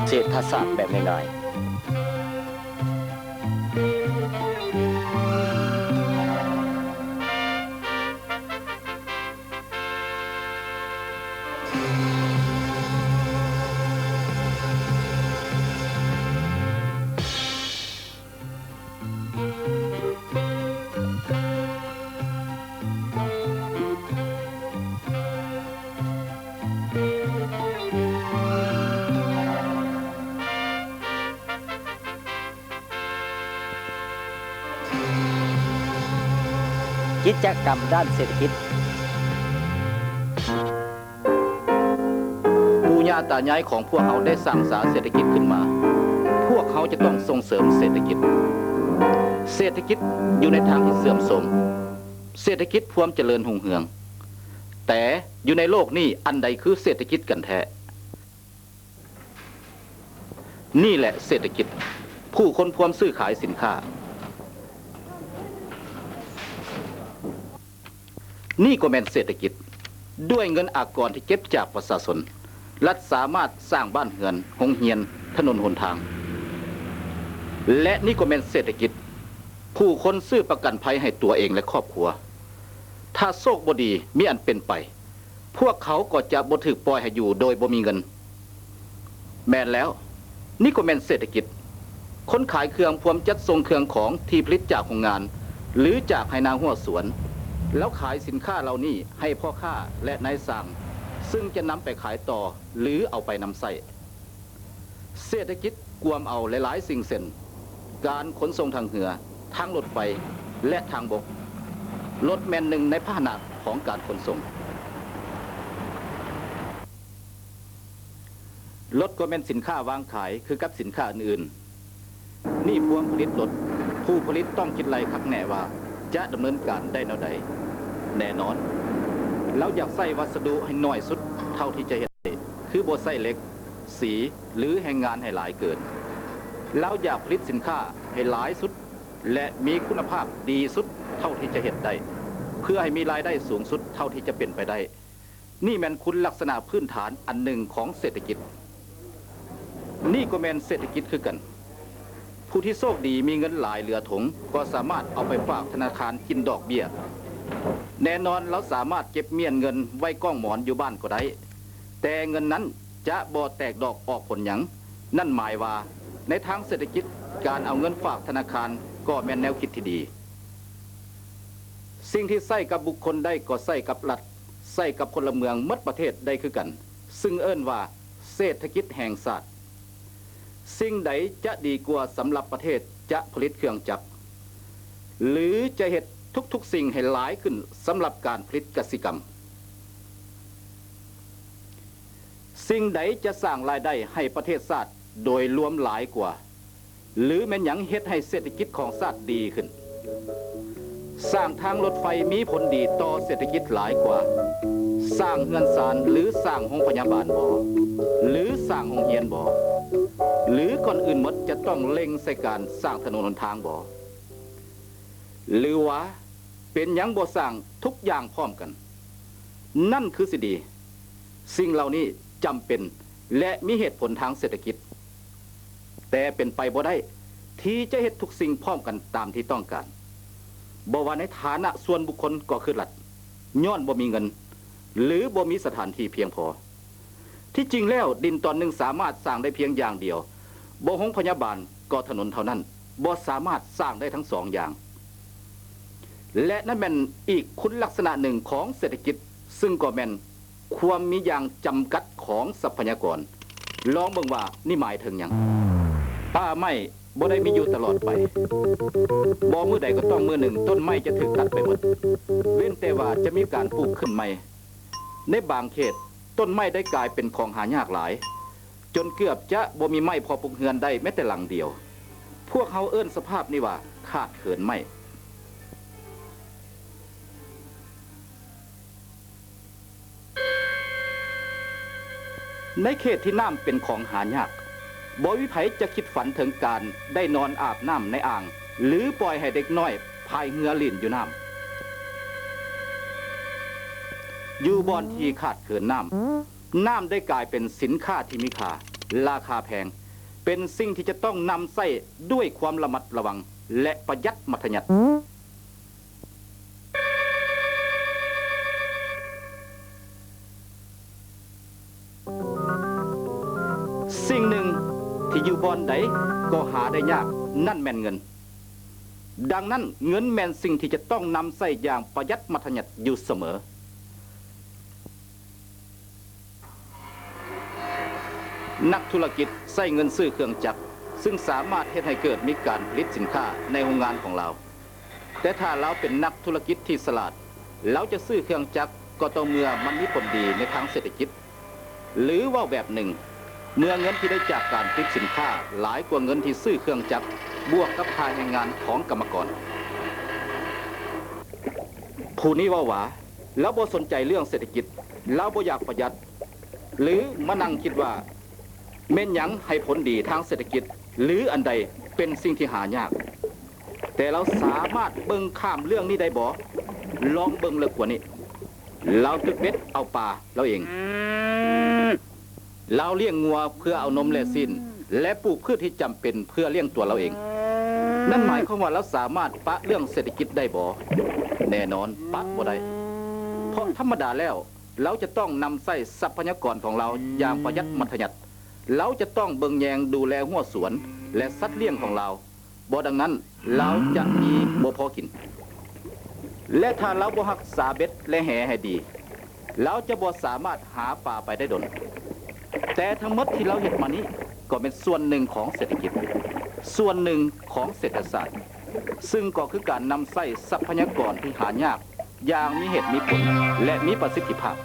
ເສດຖະສາດແບບງ່າຍໆ. ກິດຈະກຳດ້ານເສດຖະກິດ. ປູ່ຍ່າຕາຍາຍຂອງພວກເຮົາໄດ້ສ້າງສາເສດຖະກິດຂຶ້ນມາ. ພວກເຮົາຈະຕ້ອງສົ່ງເສີມເສດຖະກິດ. ເສດຖະກິດຢູ່ໃນທາງທີ່ເສື່ອມໂຊມ. ເສດຖະກິດພວມຈະເລີນຮຸ່ງເຮືອງ. ແຕ່ຢູ່ໃນໂລກນີ້ ອັນໃດຄືເສດຖະກິດກັນແທ້? ນີ້ແຫຼະເສດຖະກິດ. ຜູ້ຄົນພວມຊື້ຂາຍສິນຄ້າ. ນີ້ກໍແມ່ນເສດຖະກິດ. ດ້ວຍເງິນອາກອນທີ່ເກັບຈາກປະຊາຊົນ, ລັດສາມາດສ້າງບ້ານເຮືອນ, ໂຮງຮຽນ, ຖະໜົນຫົນທາງ. ແລະ ນີ້ກໍແມ່ນເສດຖະກິດ. ຜູ້ຄົນຊື້ປະກັນໄພໃຫ້ຕົວເອງ ແລະ ຄອບຄົວ. ຖ້າໂຊກບໍ່ດີ, ມີອັນເປັນໄປ, ພວກເຂົາກໍຈະບໍ່ຖືກປ່ອຍໃຫ້ຢູ່ໂດຍບໍ່ມີເງິນ. ແມ່ນແລ້ວ, ນີ້ກໍແມ່ນເສດຖະກິດ. ຄົນຂາຍເຄື່ອງພວມຈັດສົ່ງເຄື່ອງຂອງທີ່ຜະລິດຈາກໂຮງງານ ຫຼື ຈາກໄຮ່ນາຮົ້ວສວນ. ລາວຂາຍສິນຄ້າເຫຼົ່ານີ້ໃຫ້ພໍ່ຄ້າ ແລະ ນາຍຊ່າງ, ຊຶ່ງຈະນຳໄປຂາຍຕໍ່ ຫຼື ເອົາໄປນຳໃຊ້. ເສດຖະກິດກວມເອົາຫຼາຍໆສິ່ງເຊັ່ນ ການຂົນສົ່ງທາງເຮືອ, ທາງລົດໄຟ ແລະ ທາງບົກ. ລົດແມ່ນໜຶ່ງໃນພາຫະນະຂອງການຂົນສົ່ງ. ລົດກໍແມ່ນສິນຄ້າວາງຂາຍຄືກັບສິນຄ້າອື່ນໆ. ນີ້ພວມຜະລິດລົດ, ຜູ້ຜະລິດຕ້ອງຄິດໄລ່ຄັກແນ່ວ່າຈະດຳເນີນການໄດ້ແນວໃດ. ແນ່ນອນ, ລາວຢາກໃຊ້ວັດສະດຸໃຫ້ໜ້ອຍສຸດເທົ່າທີ່ຈະເຮັດໄດ້, ຄືບໍ່ໃຊ້ເຫຼັກ, ສີ ຫຼື ແຮງງານໃຫ້ຫຼາຍເກີນ. ລາວຢາກຜະລິດສິນຄ້າໃຫ້ຫຼາຍສຸດ ແລະ ມີຄຸນນະພາບດີສຸດເທົ່າທີ່ຈະເຮັດໄດ້, ເພື່ອໃຫ້ມີລາຍໄດ້ສູງສຸດເທົ່າທີ່ຈະເປັນໄປໄດ້. ນີ້ແມ່ນຄຸນລັກສະນະພື້ນຖານອັນໜຶ່ງຂອງເສດຖະກິດ. ນີ້ກໍແມ່ນເສດຖະກິດຄືກັນ. ຜູ້ທີ່ໂຊກດີມີເງິນຫຼາຍເຫຼືອຖົງ ກໍສາມາດເອົາໄປຝາກທະນາຄານກິນດອກເບ້ຍ. ແນ່ນອນ, ລາວສາມາດເກັບມ້ຽນເງິນໄວ້ກ້ອງໝອນຢູ່ບ້ານກໍໄດ້, ແຕ່ເງິນນັ້ນຈະບໍ່ແຕກດອກອອກຜົນຫຍັງ. ນັ້ນໝາຍວ່າ, ໃນທາງເສດຖະກິດ, ການເອົາເງິນຝາກທະນາຄານກໍແມ່ນແນວຄິດທີ່ດີ. ສິ່ງທີ່ໃຊ້ກັບບຸກຄົນໄດ້ກໍໃຊ້ກັບລັດ, ໃຊ້ກັບພົນລະເມືອງໝົດປະເທດໄດ້ຄືກັນ, ຊຶ່ງເອີ້ນວ່າເສດຖະກິດແຫ່ງຊາດ. ສິ່ງໃດຈະດີກວ່າສຳລັບປະເທດຈະຜະລິດເຄື່ອງຈັກ ຫຼື ຈະເຮັດທຸກໆສິ່ງໃຫ້ຫຼາຍຂຶ້ນສຳລັບການຜະລິດກະສິກຳ? ສິ່ງໃດຈະສ້າງລາຍໄດ້ໃຫ້ປະເທດຊາດໂດຍລວມຫຼາຍກວ່າ? ຫຼື ແມ່ນຫຍັງເຮັດໃຫ້ເສດຖະກິດຂອງຊາດດີຂຶ້ນ? ສ້າງທາງລົດໄຟມີຜົນດີຕໍ່ເສດຖະກິດຫຼາຍກວ່າ ສ້າງເຮືອນຊານ ຫຼື ສ້າງໂຮງພະຍາບານບໍ? ຫຼື ສ້າງໂຮງຮຽນບໍ? ຫຼື ກ່ອນອື່ນໝົດຈະຕ້ອງເລັ່ງໃສ່ການສ້າງຖະໜົນຫົນທາງບໍ? ຫຼືວ່າ ເປັນຫຍັງບໍ່ສ້າງທຸກຢ່າງພ້ອມກັນ? ນັ້ນຄືຊິດີ. ສິ່ງເຫຼົ່ານີ້ຈຳເປັນ ແລະ ມີເຫດຜົນທາງເສດຖະກິດ, ແຕ່ເປັນໄປບໍ່ໄດ້ທີ່ຈະເຮັດທຸກສິ່ງພ້ອມກັນຕາມທີ່ຕ້ອງການ, ບໍ່ວ່າໃນຖານະສ່ວນບຸກຄົນກໍຄືລັດ, ຍ້ອນບໍ່ມີເງິນ ຫຼື ບໍ່ມີສະຖານທີ່ພຽງພໍ. ທີ່ຈິງແລ້ວ, ດິນຕອນໜຶ່ງສາມາດສ້າງໄດ້ພຽງຢ່າງດຽວ, ບໍ່ໂຮງພະຍາບານກໍຖະໜົນເທົ່ານັ້ນ, ບໍ່ສາມາດສ້າງໄດ້ທັງສອງຢ່າງ. ແລະ ນັ້ນແມ່ນອີກຄຸນລັກສະນະໜຶ່ງຂອງເສດຖະກິດ, ຊຶ່ງກໍແມ່ນຄວາມມີຢ່າງຈຳກັດຂອງຊັບພະຍາກອນ. ລອງເບິ່ງວ່ານີ້ໝາຍເຖິງຫຍັງ? ປ່າໄມ້ບໍ່ໄດ້ມີຢູ່ຕະຫຼອດໄປ. ບໍ່ມື້ໃດກໍຕ້ອງມື້ໜຶ່ງ, ຕົ້ນໄມ້ຈະຖືກຕັດໄປໝົດ, ເວັ້ນແຕ່ວ່າຈະມີການປູກຂຶ້ນໃໝ່. ໃນບາງເຂດ, ຕົ້ນໄມ້ໄດ້ກາຍເປັນຂອງຫາຍາກຫຼາຍ, ຈົນເກືອບຈະບໍ່ມີໄມ້ພໍປຸກເຮືອນໄດ້ແມ້ແຕ່ຫຼັງດຽວ. ພວກເຮົາເອີ້ນສະພາບນີ້ວ່າ ຂາດເຂີນໄມ້. ໃນເຂດທີ່ນ້ຳເປັນຂອງຫາຍາກ, ບໍ່ມີໃຜຈະຄິດຝັນເຖິງການໄດ້ນອນອາບນ້ຳໃນອ່າງ ຫຼື ປ່ອຍໃຫ້ເດັກນ້ອຍພາຍເຮືອຫຼິ້ນຢູ່ນ້ຳ. ຢູ່ບ່ອນທີ່ຂາດເຂີນນ້ຳ, ນ້ຳໄດ້ກາຍເປັນສິນຄ້າທີ່ມີຄ່າ. ລາຄາແພງ ເປັນສິ່ງທີ່ຈະຕ້ອງນຳໃຊ້ດ້ວຍຄວາມລະມັດລະວັງ ແລະ ປະຢັດມັດທະຍັດ. ສິ່ງໜຶ່ງທີ່ຢູ່ບ່ອນໃດກໍຫາໄດ້ຍາກ ນັ້ນແມ່ນເງິນ. ດັ່ງນັ້ນ, ເງິນແມ່ນສິ່ງທີ່ຈະຕ້ອງນຳໃຊ້ຢ່າງປະຢັດມັດທະຍັດຢູ່ສະເໝີ. ນັກທຸລະກິດໃຊ້ເງິນຊື້ເຄື່ອງຈັກ ຊຶ່ງສາມາດເຮັດໃຫ້ເກີດມີການຜະລິດສິນຄ້າໃນໂຮງງານຂອງລາວ. ແຕ່ຖ້າລາວເປັນນັກທຸລະກິດທີ່ສະຫຼາດ, ລາວຈະຊື້ເຄື່ອງຈັກກໍຕໍ່ເມື່ອມັນມີຜົນດີໃນທາງເສດຖະກິດ. ຫຼືເວົ້າແບບໜຶ່ງ, ເມື່ອເງິນທີ່ໄດ້ຈາກການຜະລິດສິນຄ້າຫຼາຍກວ່າເງິນທີ່ຊື້ເຄື່ອງຈັກ ບວກກັບຄ່າແຮງງານຂອງກຳມະກອນ. ຜູ້ນີ້ເວົ້າວ່າ ລາວບໍ່ສົນໃຈເລື່ອງເສດຖະກິດ, ລາວບໍ່ຢາກປະຢັດ ຫຼືມານັ່ງຄິດວ່າ ແມ່ນຫຍັງໃຫ້ຜົນດີທາງເສດຖະກິດ ຫຼືອັນໃດເປັນສິ່ງທີ່ຫາຍາກ. ແຕ່ລາວສາມາດເບິ່ງຂ້າມເລື່ອງນີ້ໄດ້ບໍ່? ລອງເບິ່ງເລິກກວ່ານີ້. ລາວຕຶກເບັດເອົາປາລາວເອງ. ລາວລ້ຽງງົວເພື່ອເອົານົມ ແລະ ຊີ້ນ ແລະ ປູກພືດທີ່ຈຳເປັນເພື່ອລ້ຽງຕົວລາວເອງ. ນັ້ນໝາຍຄວາມວ່າລາວສາມາດປະເລື່ອງເສດຖະກິດໄດ້ບໍ່? ແນ່ນອນ, ປະບໍ່ໄດ້. ເພາະທຳມະດາແລ້ວ ລາວຈະຕ້ອງນຳໃຊ້ຊັບພະຍາກອນຂອງລາວຢ່າງປະຢັດມັດທະຍັດ. ລາວຈະຕ້ອງເບິ່ງແຍງດູແລຮົ້ວສວນ ແລະ ສັດລ້ຽງຂອງລາວ. ບໍ່ດັ່ງນັ້ນ, ລາວຈະມີບໍ່ພໍກິນ. ແລະ ຖ້າລາວບໍ່ຮັກສາເບັດ ແລະ ແຫໃຫ້ດີ, ລາວຈະບໍ່ສາມາດຫາປາໄປໄດ້ດົນ. ແຕ່ທັງໝົດທີ່ລາວເຮັດມານີ້ ກໍແມ່ນສ່ວນໜຶ່ງຂອງເສດຖະກິດ, ສ່ວນໜຶ່ງຂອງເສດຖະສາດ, ຊຶ່ງກໍຄືການນຳໃຊ້ຊັບພະຍາກອນທີ່ຫາຍາກຢ່າງມີເຫດມີຜົນ ແລະ ມີປະສິດທິພາບ.